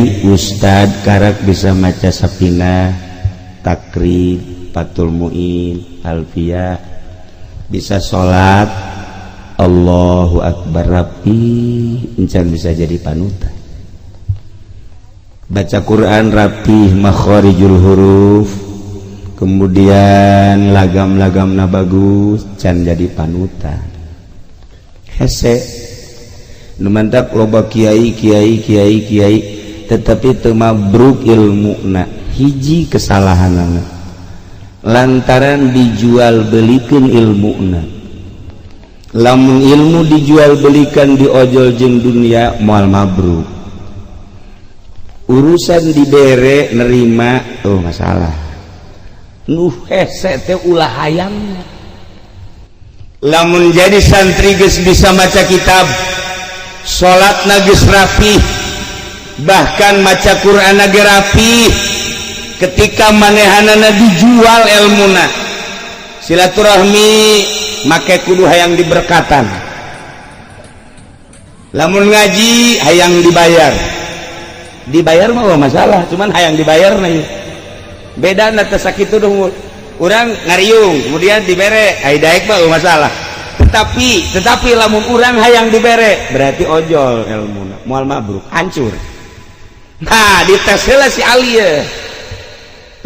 Kiai Ustad karak bisa maca Sapinah, Takrib, Fathul Muin, Alfiyah, bisa salat Allahu Akbar rapi, encan bisa jadi panutan. Baca Quran rapih, makhorijul huruf, kemudian lagam-lagamna bagus, can jadi panutan. Hese nu mantak loba kiai kiai kiai kiai tetapi teu mabruk ilmuna. Hiji kesalahanana lantaran dijual belikan ilmuna. Lamun ilmu dijual belikan, diojol jeung dunia, moal mabruk. Urusan dibere nerima, oh, masalah. Nu hese teh ulah hayang. Lamun jadi santri geus bisa maca kitab, salat geus rapi, bahkan maca Quran ge rapi, ketika manehanana dijual ilmuna, silaturahmi make kudu hayang diberkatan, lamun ngaji hayang dibayar. Dibayar mah masalah, cuman hayang dibayar nih beda. Na teh sakitu dong, urang ngariung kemudian dibere, ai daek mah masalah. Tetapi tetapi lamun urang hayang dibere, berarti ojol ilmu, moal mabruk, hancur. Nah, dites heula si Ali ya.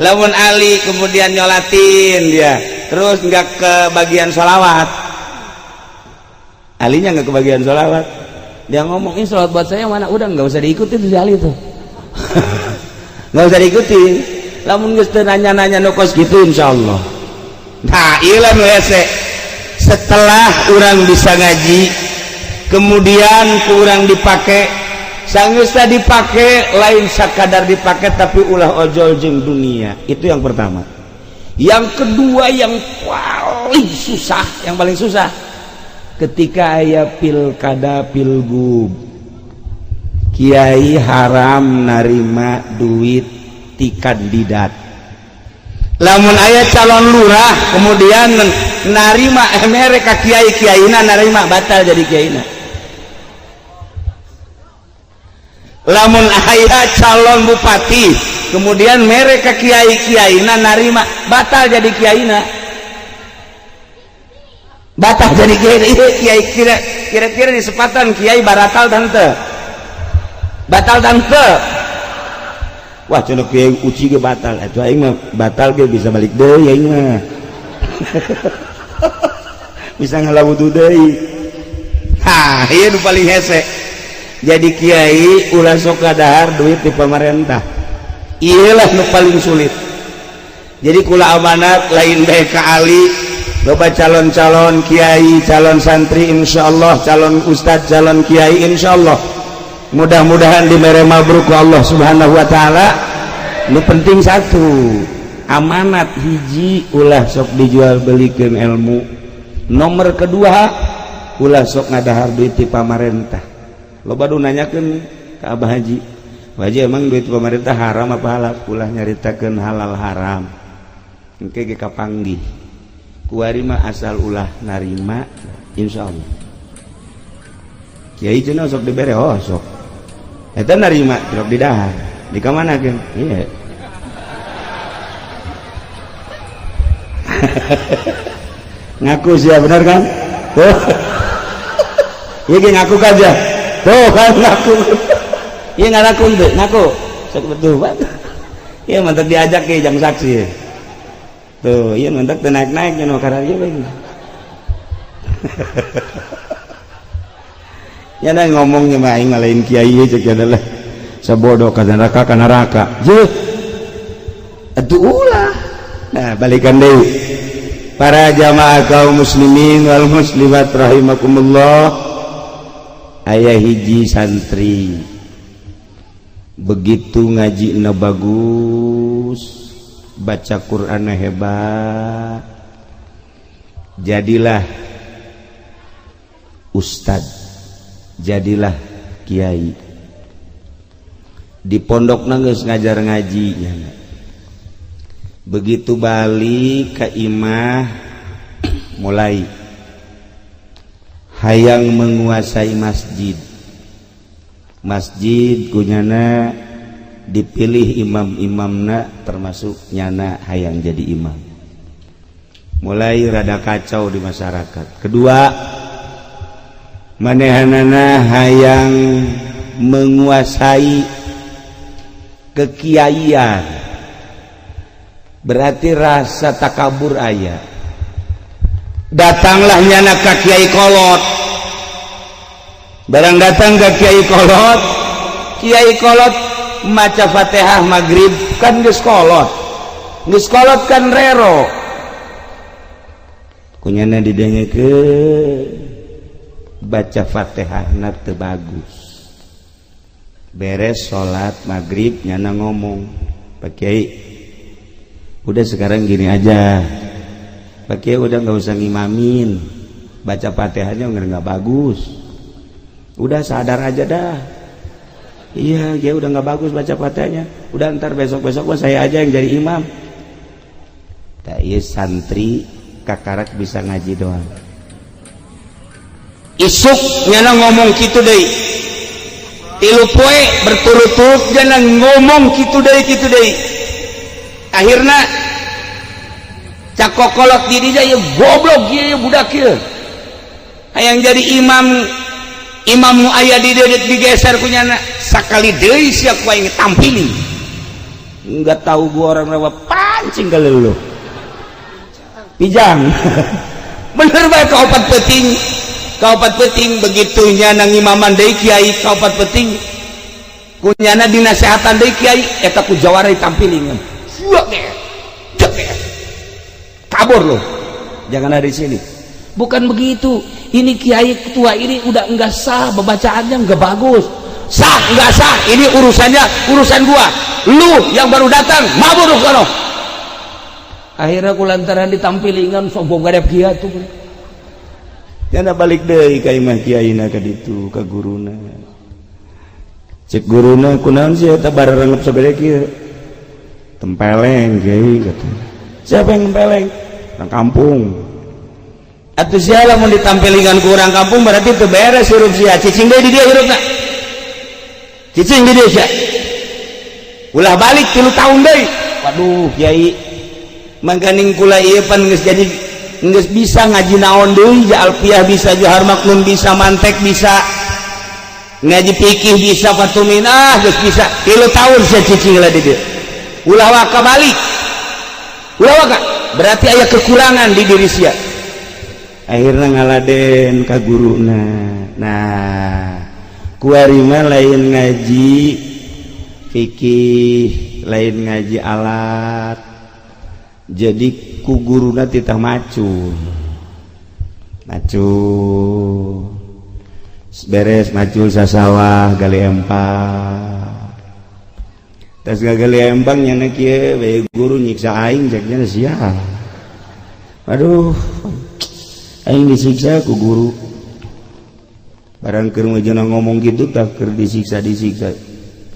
Lamun Ali kemudian nyolatin dia terus nggak ke bagian sholawat, Alinya nggak ke bagian sholawat, dia ngomong, "Ini sholawat buat saya mana?" Udah, nggak usah diikutin si Ali tuh, nggak usah diikutin. Lamun geus teu nanya-nanya nu kos gitu, insyaallah. Nah, ieu nu hese. Setelah orang bisa ngaji, kemudian kurang dipakai, sanggeusna dipakai, lain sakadar dipakai, tapi ulah ojol jeung dunia. Itu yang pertama. Yang kedua, yang paling susah, yang paling susah ketika aya pilkada, pilgub, kiai haram narima duit ti kandidat. Lamun aya calon lurah kemudian narima, mere ka kiai, kiaina narima, batal jadi kiaina. Lamun aya calon bupati kemudian mere ka kiai, kiaina narima, batal jadi kiaina, batal jadi kiai. Kiai kira kira-kira di sepatan kiai baratal tante, batal tante. Wah, cenah kiai uci ge batal atuh, aing mah batal ge bisa balik deui, aing mah bisa ngala wudu deui. Ha, ieu nu paling hese. Jadi kiai ulah sok dahar duit di pemerintah. Iyalah nu paling sulit. Jadi kula amanat lain bae ka Ali, loba calon-calon kiai, calon santri, insyaallah calon ustad, calon kiai, insyaallah mudah-mudahan dibere mabruk ku Allah Subhanahu wa taala. Nu penting satu amanat, hiji, ulah sok dijual belikan ilmu. Nomor kedua, ulah sok ngadahar duit di pamarentah. Loba nu nanyakeun ka Abah Haji, "Haji, emang duit pemerintah haram apa halal?" Ulah nyaritakeun halal haram, engke ge kapanggih. Kuari mah asal ulah narima, insyaallah. Kiai cenah sok dibere, oh sok eta narima, sok didahar di kamana keun? Iya, ngaku sih ya, benar kan tuh? Iya, ngaku aja tuh kan, ngaku. Iya, nggak ngaku tuh, ngaku sok betul banget. Iya, mantap, diajak ke jam saksi tuh. Iya, mantap, naik naik nu karena iya ya, nah, ngomongnya mah aing lain kiai, cek adalah sabodo ka neraka, ka neraka je atuh, ulah. Nah, balikan deui, para jamaah kaum muslimin wal muslimat rahimakumullah, aya hiji santri begitu ngaji na bagus, baca Quran hebat, jadilah ustad, jadilah kiai di pondok, geus ngajar ngaji. Begitu balik ke imah, mulai hayang menguasai masjid. Masjid kunyana Dipilih imam-imamna, termasuk nyana hayang jadi imam. Mulai rada kacau di masyarakat. Kedua, manehanana hayang menguasai kekiaian, berarti rasa takabur aya. Datanglah nyana ka Kiai Kolot. Barang datang ke Kiai Kolot, Kiai Kolot maca Fatihah maghrib, kan geus kolot, geus kolot kan rero ku nyana didengekeun baca Fatihah na teu bagus. Beres salat maghrib, nyana ngomong, "Pak Kiai, udah, sekarang gini aja, Pak Kiai udah nggak usah ngimamin, baca Fatihahnya nggak bagus. Udah, sadar aja dah. Iya ya, udah nggak bagus baca Fatihahnya. Udah, ntar besok besok gua saya aja yang jadi imam." Tak, iya, santri kakarak bisa ngaji doang. Isuk nyana ngomong gitu deh. 3 poe berturut-turut nyana ngomong gitu deh, gitu deh. Akhirnya cak kokolot diri ya, "Goblok ya budak ya, hayang jadi imam." Imam nu aya di dieu digeser ku nyana. Sakali deui sia ku aing tampiling, enggak tahu gua orang Rawa pancing kali lu pijang. Bener bae, kaopat peuting, kaopat peuting begitu nyana ngimaman deui kiai. Kaopat peuting ku nyana dinasehatan deui kiai eta, ku jawara ditampiling, "Kabur lo, jangan ada di sini." "Bukan begitu, ini kiai ketua ini udah enggak sah, bacaannya enggak bagus." "Sah enggak sah ini urusannya urusan gua. Lu yang baru datang, mabur lu kono." Akhirnya ku lantaran ditampilingan sombong gadep kieu tuh, nyana balik deui ka imah kiaina ka ditu ka guruna. Cek guruna, "Kunaon sih eta bararangep sagede kieu?" "Tempeleng, Kiai," kata. "Siapa yang tempeleng?" "Orang kampung." "Atuh sia lamun ditampilingan ku orang kampung berarti teu beres hirup sia. Cicing deui di dieu hirupna, cicing di dieu sia, ulah balik 3 tahun deui." "Waduh, Kiai, mangkaning kula ieu pan geus jadi geus bisa ngaji naon deui ja, alfiah bisa, johar maknun bisa, mantek bisa, ngaji fikih bisa, fatumin ah geus bisa. 3 tahun sia cicing lah di dieu, ulah waka balik, ulah waka, berarti aya kekurangan di diri sia." Akhirnya ngaladen ka guruna. Nah, kuari mah lain ngaji fikih, lain ngaji alat, jadi ku guruna titah macul. Macul beres macul sasawah, gali empang. Tas gali empang, nyana kieu we, "Guru nyiksa aing," ceknya sia. "Aduh, aing disiksa ku guru." Barang keur ngomong gitu, tak keur disiksa, disiksa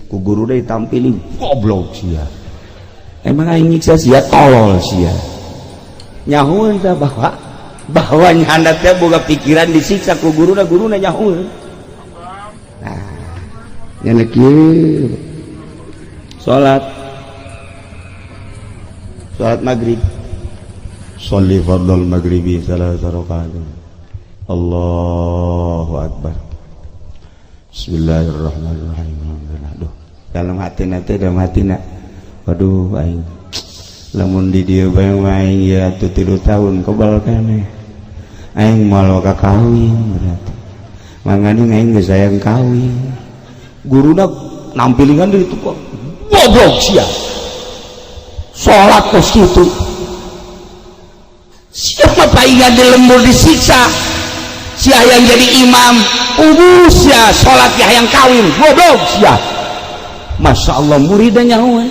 ku guru deh, ditampilin, "Goblok sia, emang aing nyiksa sia? Tolol sia." Nyahueun tah bahwa bahwa nyanda teh boga pikiran disiksa ku guruna. Guruna nyahueun. Nah, nyana kieu salat, salat maghrib. Sholli fardal maghribi salah rakaat. Allahu akbar. Bismillahirrahmanirrahim. Aduh, dalam hati nanti, dalam hati nak, waduh, aing lamun di dieu bae aing ya atuh 3 tahun kebal keneh, aing moal ka kawin berarti, mangani aing geus sayang kawin. Guruna nampilingan dari itu kok, "Goblok sia, salat kos kitu. Siapa paingan di lembur disiksa sia, yang jadi imam ubus ya, salat yang kawin, goblok sia." Masya Allah, muridnya nyahuan,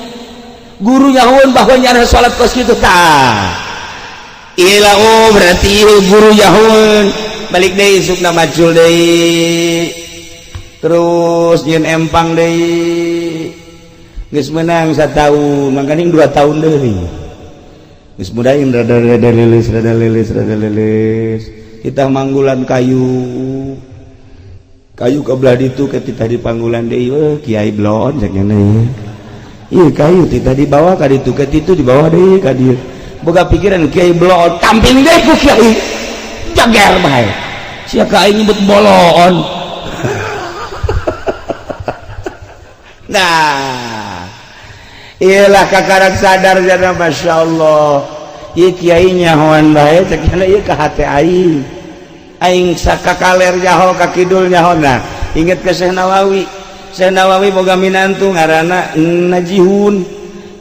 guru nyahuan bahwa nyara salat kos kitu. Tah ilah, oh, berarti guru nyahuan. Balik deui isukna, macul deui, terus nyieun empang deui. Geus menang satahun, mangkaning 2 tahun deui geus mudahin rada rada lilis, rada lilis, rada lilis. Kita manggulan kayu, kayu ke belah ditu, ketika di panggulan deui, "Weh, kiai blon," cek nya. Iya, kayu ti tadi bawa ka ditu, ka ditu dibawa deui ka dieu. Boga pikiran kiai bloon, tampil deui ku kiai. Jager bae. Sia ka aing nyebut boloon. Nah, iyalah kakarak sadar jana, Masya Allah. Ieu kiai nyahoan bae cek ieu ka hate aing. Aing sakakaler nyaho, ka kidul nyaho. Nah, inget ke Syekh Nawawi. Syekh Nawawi boga minantu ngaranna Najihun.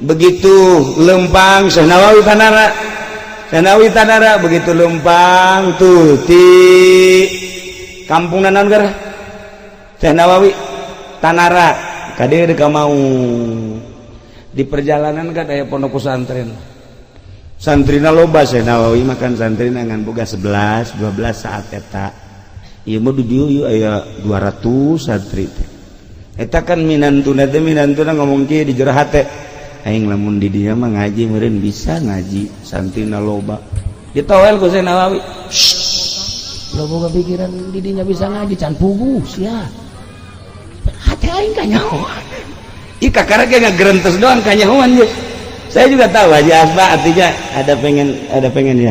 Begitu lempang Syekh Nawawi tanara. Syekh Nawawi tanara begitu lempang tuh di kampung naon gar? Syekh Nawawi Tanara kade deka mau di perjalanan kan aya pondok pesantren. Santrina loba, Syekh Nawawi makan santrina ngan boga 11 12 saat eta. Ieu mah di dieu ieu aya 200 santri teh. Eta kan minantuna teh, minantuna ngomong kieu di jero hate, aing lamun di dieu mah ngaji meureun bisa ngaji, santrina loba. Ditowel ku Syekh Nawawi, "Lo boga pikiran di dinya bisa ngaji, can puguh sia." Hate aing kanyahoan. Ih, kakara ge ngagerentes doang kanyahoan geus. Saya juga tahu Haji Asma artinya ada pengen, ada pengen ya.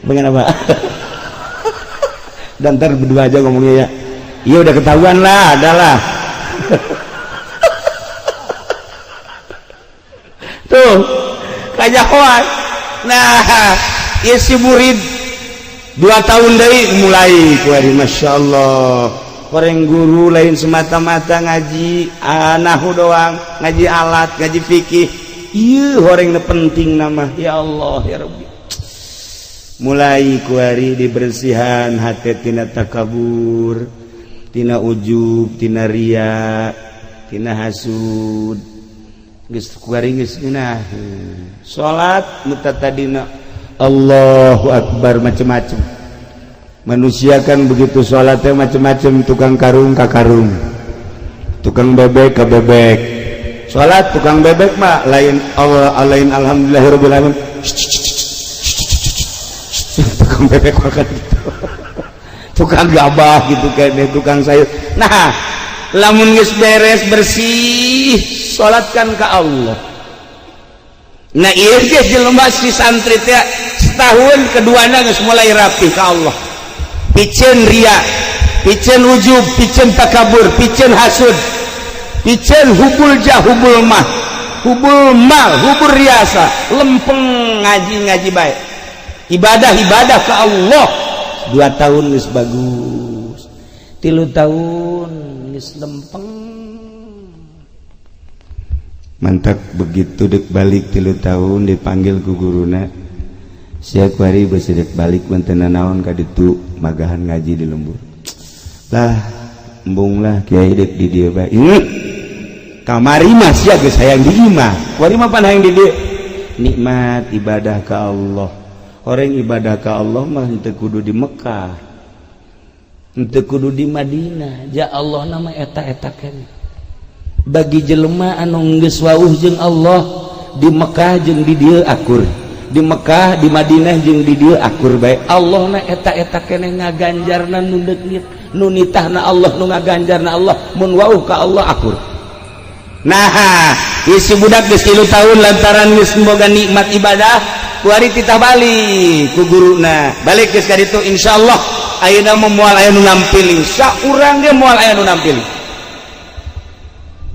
Pengen apa? Dan ntar berdua aja ngomongnya ya. Iya udah ketahuan lah, adalah. Tuh, kanyahoan. Nah, ieu si murid 2 tahun deui mulai kuari, Masya Allah. Koreng guru lain semata-mata ngaji nahu doang, ngaji alat, ngaji fikih. Iya, horeng penting nama ya Allah ya Rabbi. Mulai kuari dibersihan hati tina takabur, tina ujub, tina ria, tina hasud. Geus kuari geus ngeunah. Salat mutatadina Allahu Akbar macem-macem. Manusia kan begitu sholatnya macem-macem, tukang karung ka karung, tukang bebek ka bebek. Salat tukang bebek mah lain Allah, lain alhamdulillahirabbil alamin. Tukang bebek makan gitu. Tukang gabah gitu kan, tukang sayur. Nah, lamun geus beres bersih, salatkan ka Allah. Nah, ieu ge jelema si santri teh setahun keduana geus mulai rapi ka Allah. Piceun ria, piceun ujub, piceun takabur, piceun hasud, piceun hubul jah, hubul mah, hubul mal, hubul riasa, lempeng ngaji-ngaji baik, ibadah-ibadah ke Allah. 2 tahun geus bagus, 3 tahun geus lempeng. Mantap begitu dek balik 3 tahun dipanggil ku guruna, sia kuari beusi dek balik mantena naon ka ditu magahan ngaji di lembur lah, embung lah kiai dek di dieu bae. Kamari mah sia geus hayang di imah, kuari mah pan hayang di dieu. Nikmat ibadah ka Allah. Orang ibadah ka Allah mah henteu kudu di Mekah, henteu kudu di Madinah. Ja Allah nama eta-eta keneh. Bagi jelema anu geus wauh jeung Allah di Mekah jeung di dieu akur, di Mekah di Madinah jeung di dieu akur bae. Allah na eta-eta keneh ngaganjarna nu deuk nu nitahna Allah, nu ngaganjarna Allah mun wauh ka Allah akur. Nah, isi budak geus 3 tahun lantaran geus boga nikmat ibadah, kuari titah balik ku guruna. Balik geus ka ditu, insyaallah ayeuna mah moal aya nu nampiling, saurang ge moal aya nu nampiling.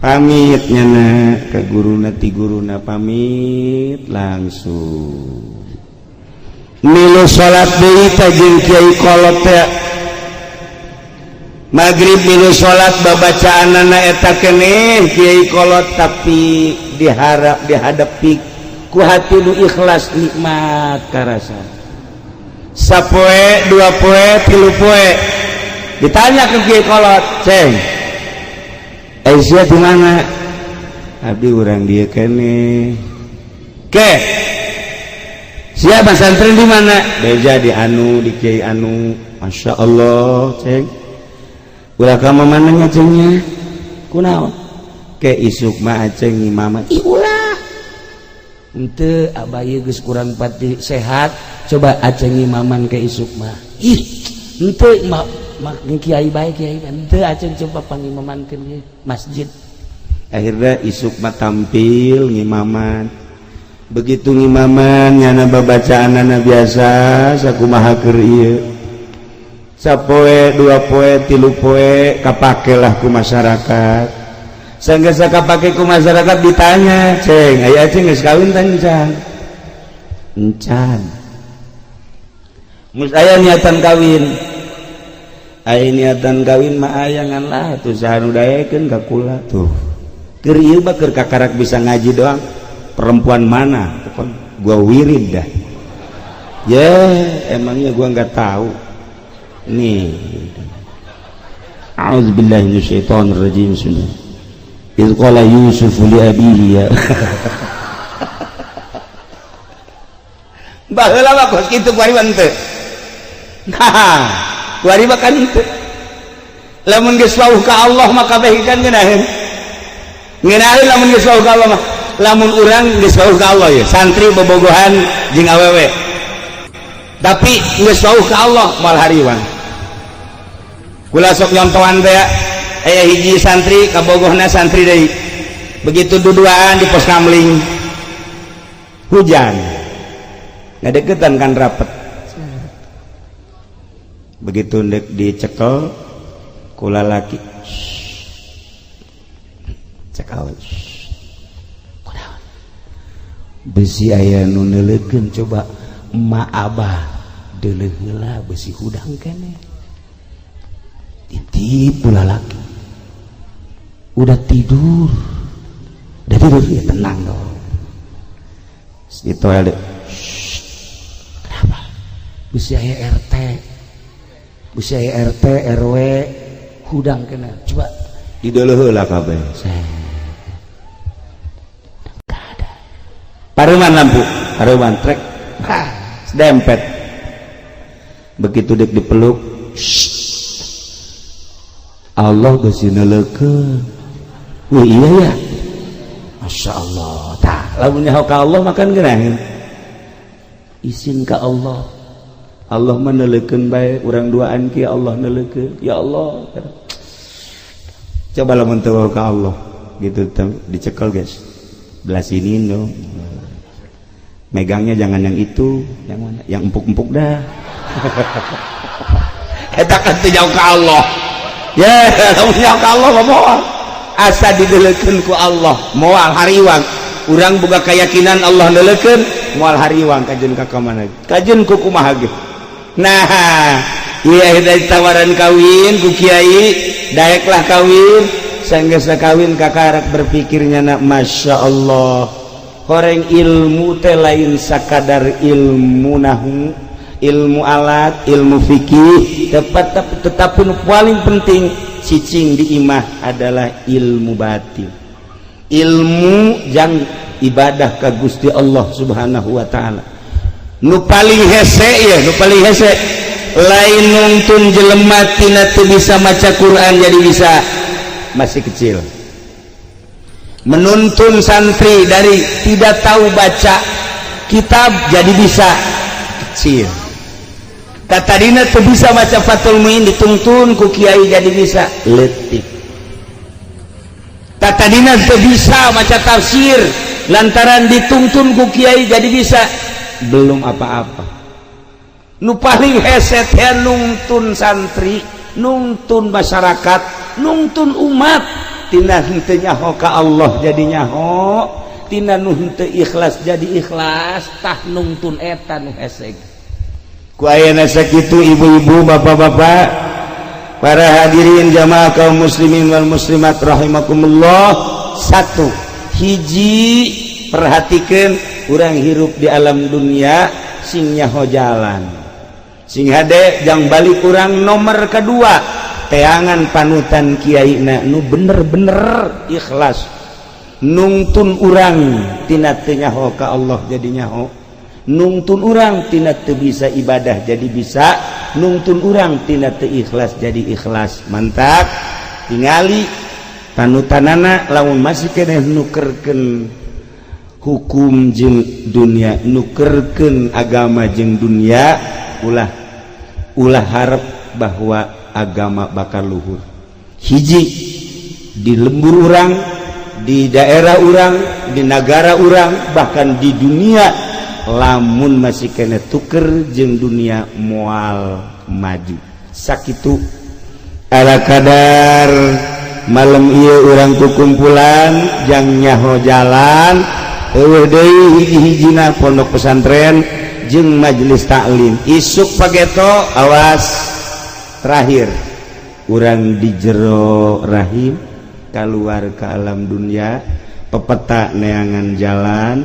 Pamit nyana ke guruna, ti guruna pamit langsung milu salat deui teh jeung kiai kolot teh. Maghrib milu salat babacaanana eta keneh kiai kolot, tapi diharap dihadapi ku hati nu ikhlas, nikmat karasa. Sapoe, 2 poe, 3 poe ditanya ke kiai kolot, "Ceng, Aisyah di mana?" "Abdi urang dia kene." "Ke siapa santri di mana?" "Beja di anu, di kiai anu." "Masya Allah, ceng, ulah kamu mananya cengnya kunaon ke isuk mah aceng mama." "Ih, ulah ente abah geus kurang pati sehat, coba aceng imaman ke isuk mah." "Ih, ente mak kiai bae, kiai ente aceng coba pangimamankeun masjid." Akhirnya isuk mah tampil ngimaman. Begitu ngimaman, nyana babacaan biasa sakumaha keur ieu. Sapoe, 2 poe, 3 poe, kapakelah ku masyarakat. Sehingga kapake ku masyarakat, ditanya, "Ceng, aya ceng geus kawin tah encan?" "Encan." "Geus aya niatan kawin?" "Aya niatan kawin mah aya, ngan lah tuh saha nu daekeun ka kula tuh. Keur ieu mah keur kakarak bisa ngaji doang. Perempuan mana? Pokon gua wirid dah." Ya, emangnya gua nggak tahu nih. A'udzubillahi minasyaitonir rajim. Bismillah. Idz qala Yusuf li abihi ya. Baheula mah kos kitu, kuari mah henteu. Nah, kuari mah kan henteu. Lamun geus wauh ka Allah mah kabeh kan ngeunaheun. Ngeunaheun lamun geus wauh ka Allah mah. Lamun urang geus wauh ka Allah ya, santri bobogohan jeung awewe. Tapi geus wauh ka Allah, moal hariwang. Kula sok nyontohan teh, aya hiji santri kabogohna santri deui. Begitu duduaan di pos kamling, hujan, ngadeketan kan rapet. Begitu ndek dicekel ku lalaki, cekel, "Bisi aya nu neuleukeun, coba emak abah deuleuh heula, bisi hudang keneh." Titip laki, "Udah tidur?" "Udah tidur." "Ya tenang dong." Di toilet, "Kenapa?" "Bisi aya RT, bisi aya RT RW, hudang keneh, coba dideuleuh heula kabeh." Gak ada. Paruman lampu, paruman trek, dempet. Begitu dek dipeluk, "Allah bisi neuleukeun." "Wih, iya ya, Masya Allah." Tah, lamun nyaho ka Allah makan geunaheun. Isin ka Allah, Allah meneuleukeun bae urang duaan ki, Allah neuleukeun, ya Allah. Coba lamun teu ka Allah gitu, dicekel, "Guys, belah sini dong megangnya, jangan yang itu." "Yang mana?" "Yang empuk-empuk dah." Eta kan teu jauh ka Allah ya. Lamun jauh ka Allah mah moal, asa dideleukeun ku Allah moal hariwang. Urang boga keyakinan Allah neuleukeun, moal hariwang kajeun ka mana, kajeun ku kumaha ge. Nah, iya, dari tawaran kawin ku kiai, daeklah kawin. Sanggeus kawin, kakarak berpikirnya nak, Masya Allah, horeng ilmu teh lain sakadar ilmu nahu, ilmu alat, ilmu fikih tepat, tetapi nu paling penting cicing di imah adalah ilmu batin, ilmu jang ibadah ka Gusti Allah Subhanahu wa taala. Nu paling hese ya, nu paling hese lain nungtun jelema tina teu bisa maca Quran jadi bisa, masih kecil. Menuntun santri dari tidak tahu baca kitab jadi bisa, kecil. Katadina tuh bisa baca Fathul Muin, dituntun ku kiai jadi bisa, letik. Katadina tuh bisa baca tafsir, lantaran dituntun ku kiai jadi bisa, belum apa-apa. Nu paling heset ya nungtun santri, nungtun masyarakat, nungtun umat tina henteu nyaho ka Allah jadi nyaho, tina nu henteu ikhlas jadi ikhlas. Tah, nungtun eta nu hese. Ku ayeuna sakitu, ibu-ibu, bapak-bapak, para hadirin jamaah kaum muslimin wal muslimat rahimakumullah. Satu hiji, perhatikan, urang hirup di alam dunia sing nyaho jalan, sing hade jang balik urang. Nomor kedua, teangan panutan kiai na nu bener-bener ikhlas nungtun urang tina teu nyaho ka Allah jadi nyaho, nungtun urang tina teu bisa ibadah jadi bisa, nungtun urang tina teu ikhlas jadi ikhlas. Mantap, tingali panutanana. Lamun masih keneh nukerkeun hukum jeung dunia, nukerkeun agama jeung dunia, ulah ulah harap bahwa agama bakal luhur. Hiji di lembur urang. Di daerah urang, di negara urang, bahkan di dunia, lamun masih kena tuker jeung dunia moal maju. Sakitu ala kadar malam ieu urang kukumpulan jang nyaho jalan. Euweuh deui hiji-hijina pondok pesantren jeung majelis taklim. Isuk pageto, awas, terakhir urang di jero rahim keluar ke alam dunia, pepeta neangan jalan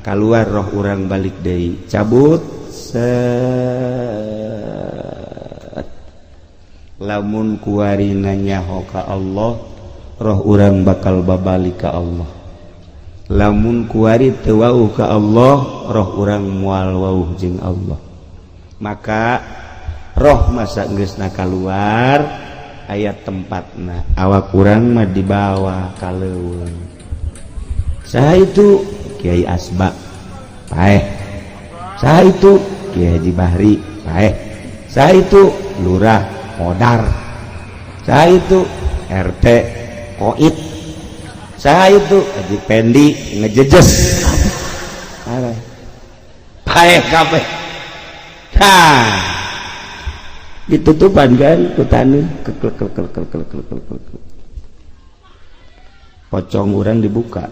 keluar, roh urang balik deui, cabut set. Lamun kuari nyaho ka Allah, roh urang bakal babalik ka Allah. Lamun kuari teu wauh ka Allah, roh urang moal wauh jeung Allah. Maka roh masa geusna keluar, aya tempatna. Awak urang mah dibawa ka leuweung. Saha itu? Kiai Asba paeh. Saha itu? Kiai Haji Bahri paeh. Saha itu? Lurah Modar. Saha itu? RT Koit. Saha itu? Haji Pendi ngejejes paeh kabeh. Nah, ditutupan kan ku taneuh, keklek klek klek klek klek klek klek. Pocong urang dibuka,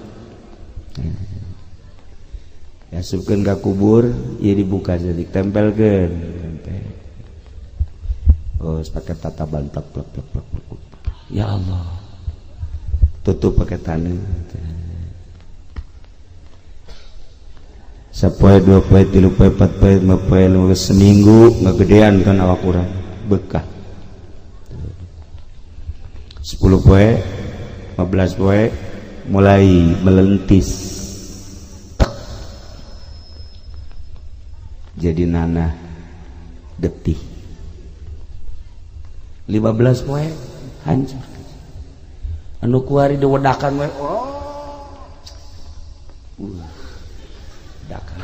asupkeun ka kubur ieu, dibuka, jadi tempelkeun, tempel. Oh, pakai tata bantak, plek plek plek plek. Ya Allah, tutup pakai tanah. Sapoe, 2 poe, 3 poe, 4 poe, 5 poe, 5, seminggu ngegedean kan awak urang, bekah. 10 poe, 15 poe, mulai melentis. Tek. Jadi nanah getih. 15 poe hancur. Anu kuari diwedakan we, oh, wedakan.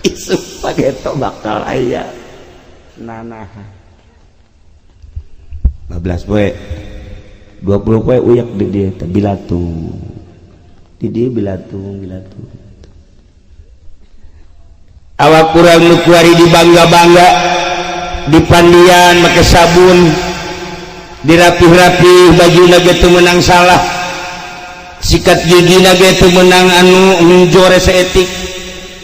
Isuk pageto bakal aya nanah. 15 poe, 20 poe, uyak di dia teh, bilatung di dia, bilatung, bilatung. Awak kurang nu kuari dibangga-bangga, dipandian make sabun, dirapih-rapi baju ge teu meunang salah, sikat gigi ge teu meunang anu jore saeutik.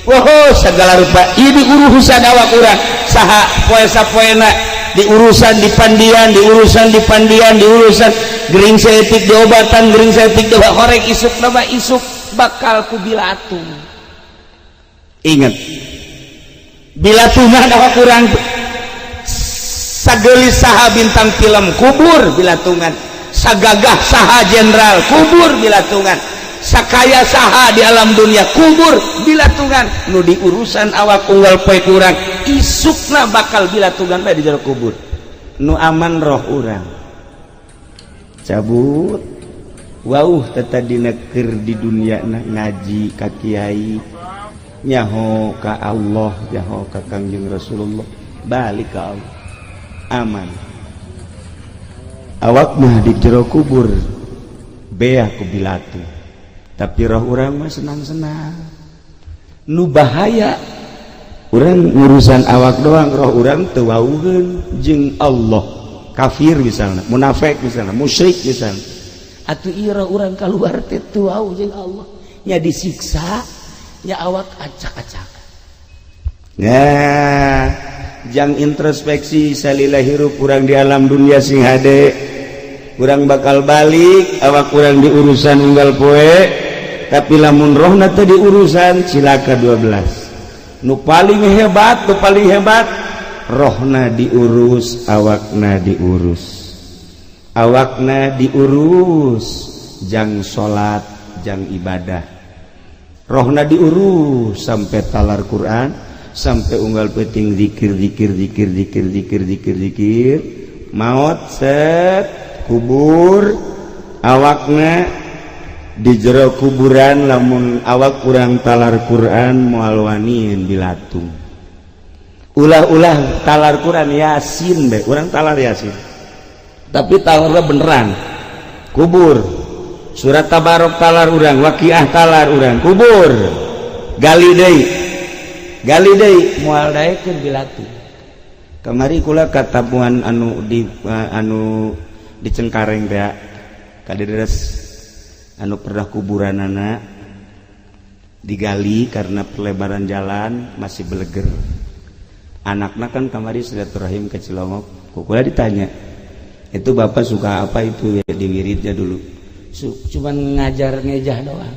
Wow, segala rupa ini urusan awak urang. Saha poe sapoena diurusan, dipandian, diurusan, dipandian, diurusan, gering saeutik diobatan, gering saeutik diobat, horeng isuk nama isuk bakal ku bilatung. Ingat, bilatungan awak urang. Sagelis saha bintang film, kubur bilatungan. Sagagah saha jenderal, kubur bilatungan. Sakaya saha di alam dunia, kubur bilatungan. Nu diurusan awak unggal poe kurang, isukna bakal bilatungan bae di jero kubur. Nu aman roh urang cabut. Wauh, tetap dineker di dunia na ngaji ka kiai, nyaho ka Allah, nyaho ka Kangjeng Rasulullah, balik ka Allah, aman. Awak mah di jero kubur beah ku bilatu, tapi roh urang mah senang-senang. Nu bahaya urang urusan awak doang, roh urang teu wauheun jeung Allah. Kafir misalnya, munafik misalnya, musyrik misalnya, atuh ieu roh urang keluar teh teu wauh jeung Allah nya, disiksa nya, awak acak-acak. Ya, jang introspeksi salila hirup urang di alam dunia sing hade. Urang bakal balik, awak urang diurusan unggal poe, tapi lamun rohna teh diurusan, cilaka 12. Nu paling hebat, nu paling hebat rohna diurus, awakna diurus. Awakna diurus jang salat, jang ibadah. Rohna diurus sampai talar Quran, sampai unggal peting zikir, zikir, zikir, zikir, zikir, zikir, zikir. Maut, set, kubur. Awakna di jero kuburan, lamun awak kurang talar Quran, moal wanian bilatung. Ulah-ulah talar Quran, Yasin be urang talar Yasin, tapi talarnya beneran. Kubur. Surat Tabarok talar urang, Waqiah talar urang, kubur, gali deui, gali deui, moal daekeun bilatu. Kamari kula katamuan anu di Cengkareng teh, kadideres anu pernah kuburanana digali karena perlebaran jalan, masih beleger. Anaknya kan kamari silaturahim ke Cilongok, kula ditanya, "Itu bapak suka apa itu ya di wiridnya dulu?" Cuman ngajar ngejah doang,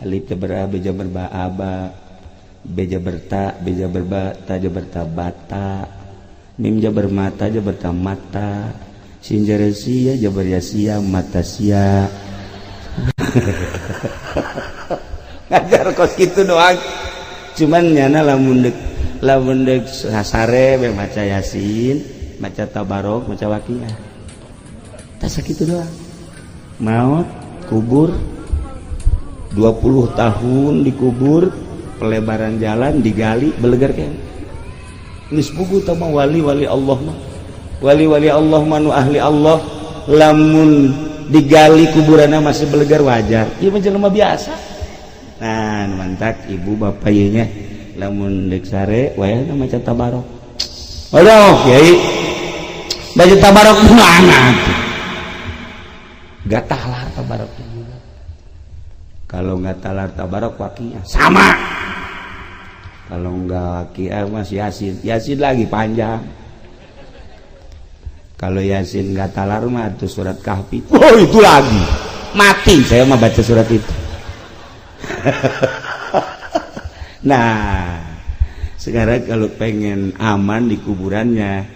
alif jabar a, b jabar ba, aba, b jabar ta, b jabar ba, ta jabar ta, bata, mim jabar mata, jabar ta, mata, sin jabar sia, jabar ya sia, mata sia. Ngajar kos gitu doang. Cuman nyana lamun dek sare be maca Yasin, maca Tabarok, maca Waqiah, tas sakitu doang. Maut, kubur, 20 tahun dikubur, pelebaran jalan digali, belegar kan. Geus puguh tah mah wali-wali Allah mah, wali-wali Allah mah, nu ahli Allah, lamun digali kuburannya masih belegar, wajar. Ieu mah jelema biasa. Nah, mantak ibu bapak ieu nya, lamun deuk sare wayahna maca Tabarok. Aduh, kiai, baca Tabarok mana? Gak talar Tabarok juga. Kalau nggak talar Tabarok, Waqiah sama. Kalau nggak Waqiah mas Yasin, Yasin lagi panjang. Kalau Yasin nggak talar mah itu surat Kahfi. Oh, itu lagi mati saya mah baca surat itu. Nah, sekarang kalau pengen aman di kuburannya,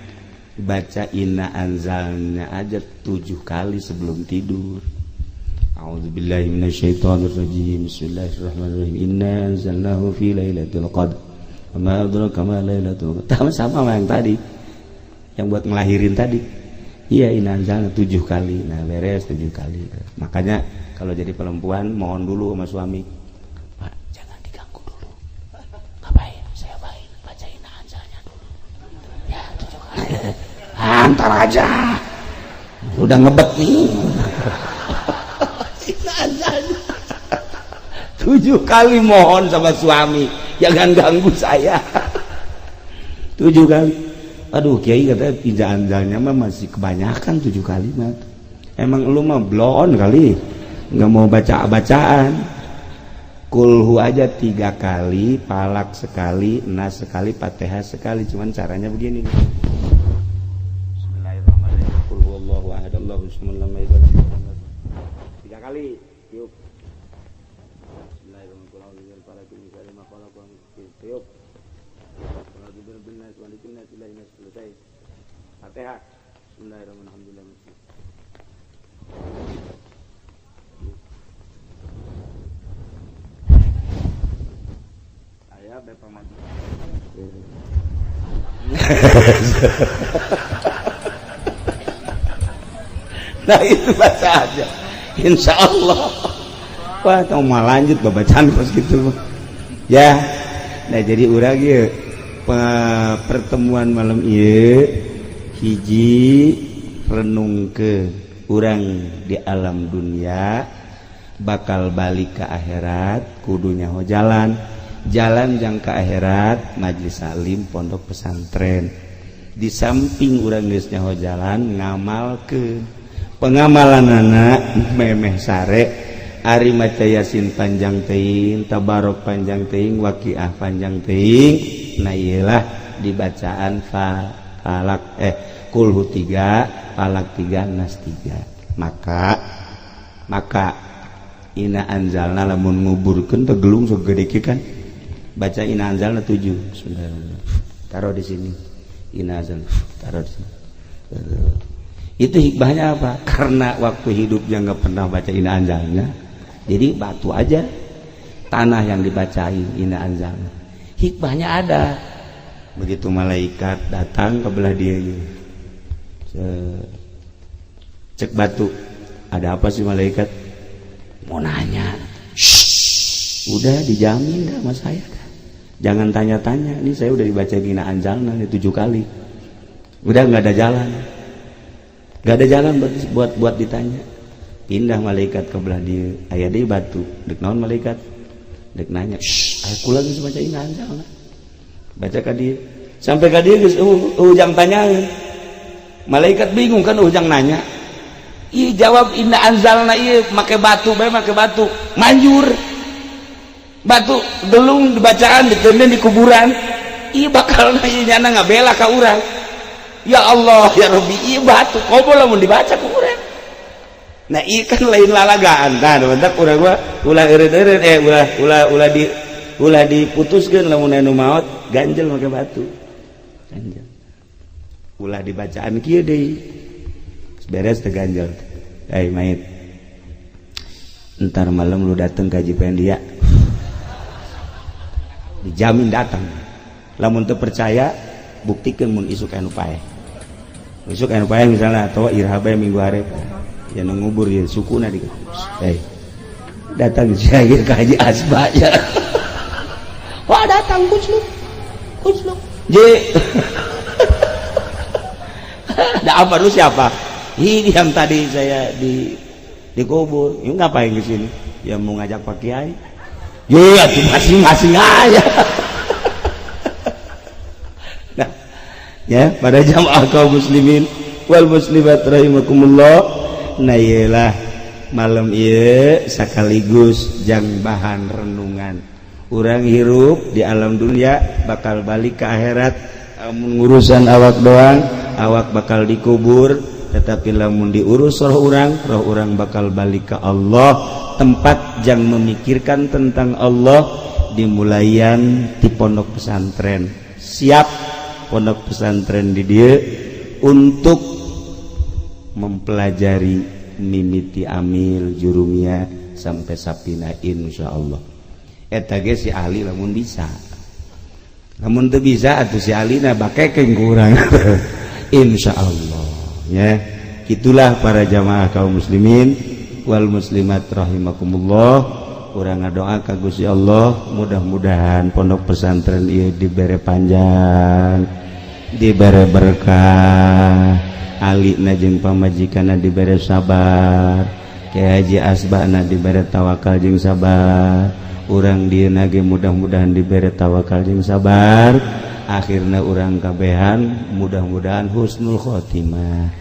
baca Inna Anzalna aja 7 kali sebelum tidur. A'udzubillahi minasyaitonirrajim. Bismillahirrahmanirrahim. Inna anzalnahu fi lailatul qadr. Wa ma adraka ma lailatul qadr. Sama sama yang tadi. Yang buat ngelahirin tadi. Iya, Inna anzalna 7 kali. Nah, beres 7 kali. Makanya kalau jadi perempuan mohon dulu sama suami. "Pak, jangan diganggu dulu." "Ngapain?" "Saya baik baca Inna anzalnya dulu." Ya, 7 kali. Antar aja. Udah ngebet nih. Inna anzalna. 7 kali mohon sama suami, jangan ganggu saya. 7 kali. "Aduh, kiai," katanya, "inna anzalnya mah masih kebanyakan 7 kali mah." Emang lu mah bloon kali, nggak mau baca bacaan. Kulhu aja 3 kali, Falak sekali, Nas sekali, Fatihah sekali. Cuman caranya begini. Bismillahirrahmanirrahim. Qul huwallahu ahad, Allahu samad, lam yalid walam yulad. 3 kali. Tiup. Bismillahirrahmanirrahim. Falaq min syarri ma khalaq. Tiup. Selesai. Fatihah. Bismillahirrahmanirrahim. Saya bepamajikan. Nah, itu baca aja. Insya Allah. Wah, tau mau lanjut bacaan kos gitu. Ya. Nah, jadi urang ieu pertemuan malam ieu hiji renung ke urang di alam dunia bakal balik ke akhirat, kudu nyaho jalan jalan jang ka akhirat, majelis taklim, pondok pesantren. Di samping urang geus nyaho jalan, ngamal ke pengamalan anak memeh sare ari maca Yasin panjang teuing, Tabarok panjang teuing, Waqiah panjang teuing. Nah, iyalah dibacaan falak kulhu 3, Falak 3, Nas 3. Maka Inna anzalna lamun nguburkeun tegelung segede kan, baca Inna anzalna 7. Bismillahirrahmanirrahim. Taruh di sini. Inna anzalna, taruh di sini. Itu hikmahnya apa? Karena waktu hidupnya nggak pernah baca Inna anzalna, jadi batu aja, tanah yang dibacain Inna anzalna. Hikmahnya ada. Begitu malaikat datang ke belah dia, cek batu, "Ada apa sih, malaikat?" "Mau nanya." Shh, udah dijamin dah sama saya dah. Jangan tanya-tanya, ini saya udah dibaca Inna anzalna nih 7 kali. Udah nggak ada jalan. Nggak ada jalan buat buat ditanya. Pindah malaikat ke belah dieu, aya deui batu. Dek naon malaikat? Dek nanya, "Shh, aya kula geus maca inna anzalna." Baca ka dieu. Sampai ka dieu geus ujang tanyaeun. Malaikat bingung kan ujang nanya. Ih, jawab inna anzalna ieu make batu bae, make batu. Manjur. Batu gelung dibacaan ditenden di kuburan. Ih, bakal nanya nyana ngabela ka urang. Ya Allah ya Rabbi, ieu batu komo lamun dibaca ku urang. Nah, ieu kan lain lalagaan. Nah, bentak urang mah ulah eureun-eureun, eh, ulah ulah ulah di ulah diputuskeun lamun anu maot ganjel make batu. Ganjel. Ulah dibacaan kieu deui. Beres teh ganjel. Hey mayit. Entar malam lu dateng ka Haji Pendi ya. Dijamin datang. Lamun teu percaya, buktikan mun isuk anu paeh. Isuk anu paeh misalnya atau iraha bae minggu hareup. Ya nu ngubur ya sukuna di. Hey. Datang sia ke Haji Asba ya. Wah, datang kucluk. Kucluk. Je. Ada apa, lu siapa? Ini yang tadi saya di dikubur. Ini ngapain ke sini? Ya mau ngajak Pak Kiai. Ya, tuh masing-masing aja. Nah, ya, pada jamaah kaum muslimin wal muslimat rahimakumullah. Nah, iyalah malam ieu sekaligus jang bahan renungan. Urang hirup di alam dunia bakal balik ke akhirat. Amun ngurusan awak doang, awak bakal dikubur, tetapi lamun diurus roh urang bakal balik ke Allah. Tempat jang memikirkan tentang Allah dimulaian di pondok pesantren. Siap pondok pesantren di dieu untuk mempelajari mimiti amil jurumia sampai sapina, insyaallah. Eta ge si ahli lamun bisa, lamun teu bisa atuh si ahlina bakekeun ku urang, insyaallah ya. Itulah para jamaah kaum muslimin wal muslimat rahimakumullah. Urang ngadoa ka Gusti Allah, mudah-mudahan pondok pesantren ieu dibere panjang, dibere berkah, alina jeung pamajikanna dibere sabar, Kiai Haji Asbana dibere tawakal jeung sabar, urang dieu ge mudah-mudahan dibere tawakal jeung sabar, akhirna urang kabehan mudah-mudahan husnul khotimah.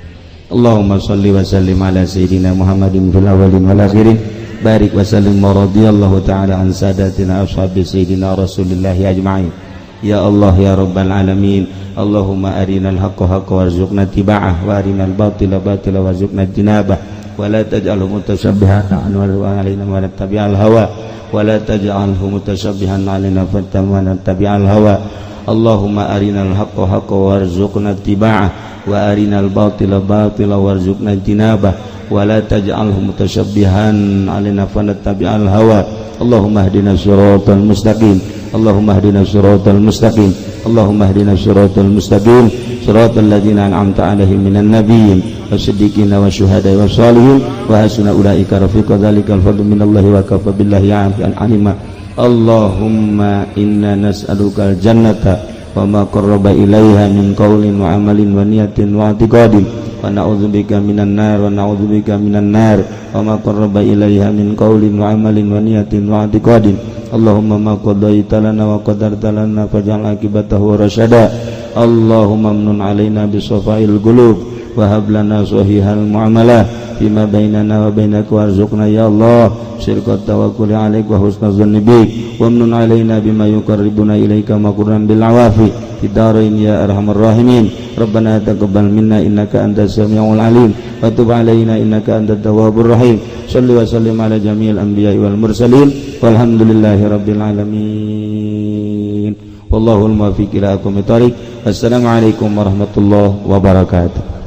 Allahumma shalli wa sallim ala sayyidina Muhammadin fil awwalin wal akhirin, barik wa sallim wa radhiyallahu ta'ala an sadatina ashabi sayyidina Rasulillah ajma'in. Ya Allah ya Rabbal alamin, Allahumma arinal haqqa haqqa warzuqna tiba'ah, wa arinal batila batila warzuqna ijtinabah, wa la taj'alhu mutashabbihan alaina wa nattabi'al hawa, wa la taj'alhu mutashabbihan alaina fattabi'al hawa. Allahumma arinal haqqa haqqa warzuqna tiba'ah, wa arinal batila batila warzuqna ijtinabah, wa la taj'alhu mutashabbihan alaina fanattabi'al hawa. Allahumma hdina siratal mustaqim, Allahumma hdina siratal mustaqim, Allahumma hdina siratal mustaqim, siratal ladzina an'amta alaihim minan nabiyyin wasiddiqina wasyuhada'i wassalihin wa hasuna ulaika rafiqa. Dzalikal fadlu minallahi wa kafa billahi alima. Allahumma inna nas'alukal jannata wa ma qarraba ilaiha min qawlin wa amalin wa niyatin wa i'tiqadin, wa na'udzubika minan nar, wa na'udzubika minan nar wa ma qarraba ilaiha min qawlin wa amalin wa niyatin wa i'tiqadin. Allahumma ma qadaita lana wa qadarta lana faj'al akibatahu rasyada. Allahumma amnun alaina bi safa'il qulub wa hab lana sahihal muamalah fima bainana wa bainaka, warzuqna ya Allah syirkat tawakkuli alaik wa husna zanni bik, wa amnun alaina bima yuqarribuna ilaika maqrunan bil awafi fid darain ya arhamar rahimin. Rabbana taqabbal minna innaka antas samiul alim wa tub alaina innaka antat tawwabur rahim. Salli wa sallim ala jami'il anbiya'i wal mursalin, walhamdulillahi rabbil alamin, wallahul muwaffiq ila aqwamit thariq. Assalamualaikum warahmatullahi wabarakatuh.